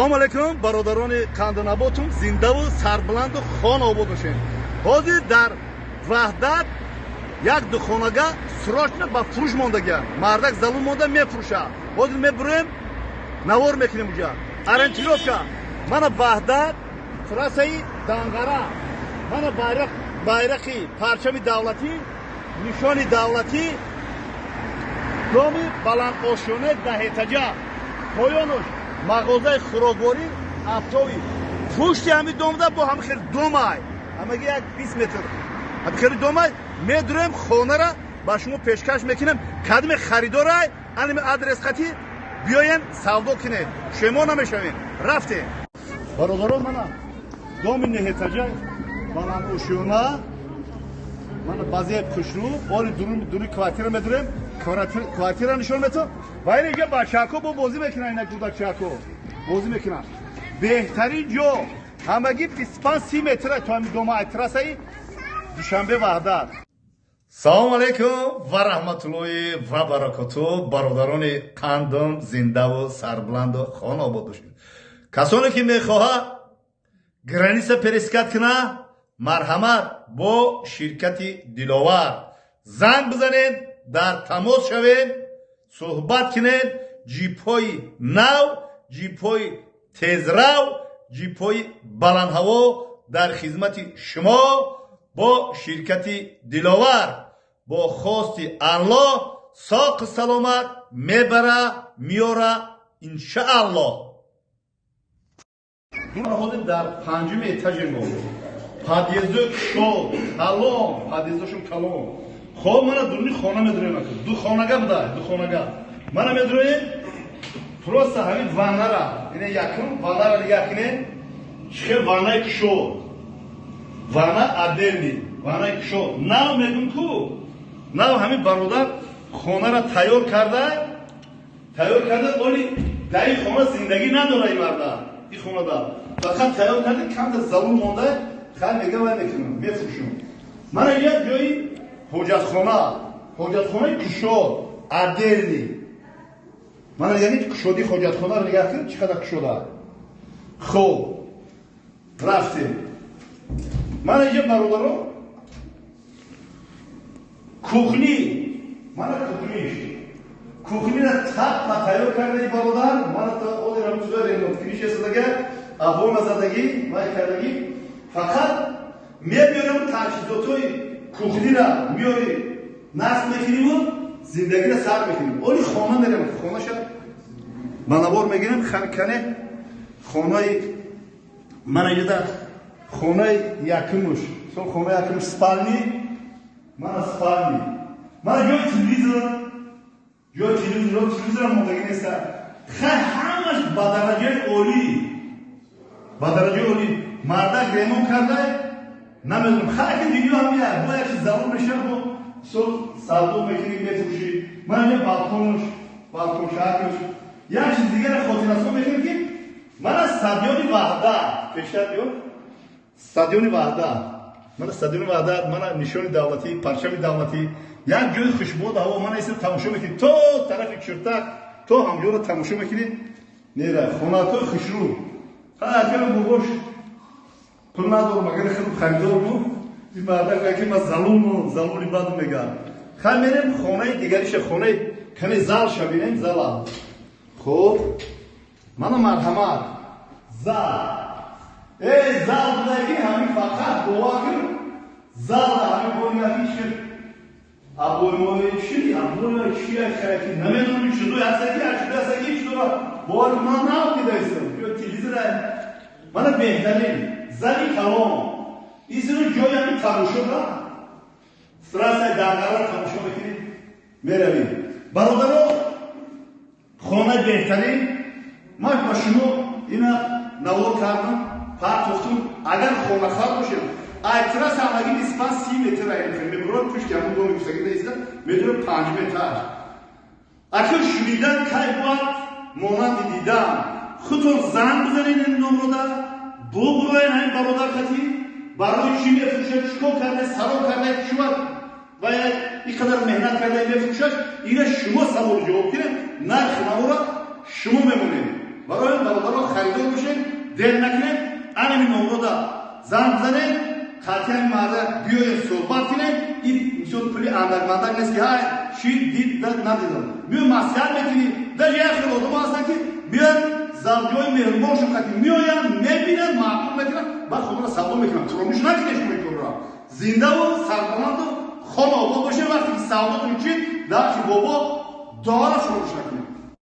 Салом алейкум, бародарони қанданаботум, зиндаву сарбуланду хон обод бошед. Ҳозир дар Ваҳдат як духонага срочно ба фурӯш мондагия. Мардак залун монда мефурӯша. Ҳозир мебурем, навор мекунем уҷа. Ориентировка. Мана Ваҳдат, трассаи Данғара. Мана байрақ, байрақи парчами давлатӣ, нишони давлатӣ, доми баландошёна даҳетаҷа. Поёнуш мағозаи хӯрокворӣ афтови. Пушти ҳами домда бо ҳами хел домай. Ҳамаги як 20 метр. Ҳами хели домай медурем, хонара ба шумо пешкаш мекунем. Кадме харидорай, аними адрес хати биёен, савдо кунед. Шемо намешавем. Рафтем. Бародарон, мана доми неҳетаҷа баландошёна, мана базеи хушрӯ, оли дури квартира медурем, квартира нишон метон. Ва ин инҷа бачаҳако бо бозӣ мекунанд, ина кӯдакчаҳако бозӣ мекунанд. Беҳтарин ҷо, ҳамагӣ 25-30 метра то ҳами дома ай трассаи Душанбе Ваҳдат. Салому алейкум ва раҳматуллоҳи ва баракоту, бародарони қандум, зиндаву сарбуланду хонобод бошед. Касоне ки мехоҳад граница пересекать кунад, марҳамат, бо ширкати Диловар занг бизанед, дар тамос шавед, суҳбат кунед. Ҷипҳои нав, ҷипҳои тезрав, ҷипҳои баландҳаво дар хизмати шумо бо ширкати Диловар. Бо хости Аллоҳ, соқу саломат мебара, меёра, иншааллоҳ. Ҳозир дар панҷуми этажи мо, подъездои кушод, калон, подъездошон калон. Хоб, мана дуруни хона медурем, ду хонага буда, ду хонага. Мана медуроем, просто ҳамин ваннара, ина якум ваннара нигоҳ кунед, чӣ хел ваннаи кушод, ванна отдельный, ваннаи кушод. Нав мегум ку, нав ҳамин бародар хонара тайёр карда, тайёр карда. Оли дар ин хона зиндагӣ надора ин марда, ин хонада фақат тайёр карда, камта залун монда, хай мега, вай мекунам, мефурӯшам. Мана як ҷои ҳоҷатхона, ҳоҷатхонаи кушод, отдельный. Мана, яъне кушодии ҳоҷатхонаро нигоҳ кун, чӣ қадар кушода. Хоб, рафтем. Мана инҷа, бародаро, кухни, мана кухниш. Кухнира таппа тайёр кардаи бародар. Мана ремонткунишесадага, абона задагӣ, вай кардагӣ. Фақат мебиёрем, таҷҳизотҳои кухнира меёри, насб мекуниму зиндагиро сар мекунем. Оли хона мерем, хонаша ба навор мегирем. Кане, хонаи мана иҷода, хонаи якумуш, сол хонаи якумуш, спальни, мана спальни, мана ҷои телевизор, ҷои телевизор, телевизорам мондагӣ неста. Хай, ҳамаш ба дараҷаи олӣ, ба дараҷаи олӣ. Мардак ремонт карда, намедонам, хай, ки дунё ҳамия, бо як чиз зарур мешавад, бо сол савдо мекунӣ, мефурӯшӣ. Мана инҷа балконуш, балконшакш. Як чиз дигаре хотиррасон мекунем, ки мана стадиони Ваҳдат, пештар биё, стадиони Ваҳдат, мана стадиони Ваҳдат, мана нишони давлатӣ, парчами давлатӣ. Як ҷои хушбоду ҳаво, мана исм тамошо мекунӣ то тарафи Чуртак, то ҳамҷоро тамошо мекунӣ. Нера хонатҳои хушрӯ. Акам бобош пул надорам, агар хелу харидорму ин мардак ки ма залуму залуни баду мега. Хай, мерем хонаи дигариша, хонаи каме залша бинем, зала. Хуб, мана, марҳамат, зал. Э, зал будаги, ҳамин фақат бовар кун, зал ҳамин бонигаки чӣ обоймои, чи обои, чи хайки, намедонам, чизои ҳастаки, ҳар чизи ҳастаки, чизоро бовар кун, ман нав дидаистам. Ҷои телевизора, мана беҳтарин зали калон, изиро ҷои ҳамин тамошо да, трассаи Данғара тамошо мекунӣ, меравӣ. Бародаро, хонаи беҳтарин ман ба шумо ина навор кардам, партофтум. Агар хонахар бошем, ай трасса ҳамагӣ 25-30 метр мебурад, пушти ҳамон доми гуфтагӣ наиста метро 5 метр. Акр шунидан кай бояд монанди дидан. Худтон занг бизанед ин номрода, бубуроен ҳамин бародар хати, барои чӣ мефурӯшад, чӣ кор карда, саро карда, чӣ ва ин қадар меҳнат карда мефурӯшад. Ина шумо саволу ҷавоб кунед, нархи навора шумо мемонед. Барои бародаро, харидор бошед, дер накунед, анами номрода занг бизанед, қатъиян марда биёед, суҳбат кунед. Ин мисол пули андак-мандак нест, ки ҳай шид, дид, надидам. Миёй, маслиҳат мекунӣ. Даже як хел одамо ҳастанд, ки меояд, завҷои меҳрубоншон қати меоянд, мебинанд, маъқул мекунанд, баъд худро савдо мекунанд. Фуромӯш накунед шумо ин корро. Зиндаву сарбаланду хона обод бошед. Вақте ки савдотон чид, дархи бобо дора фуромӯш накунед.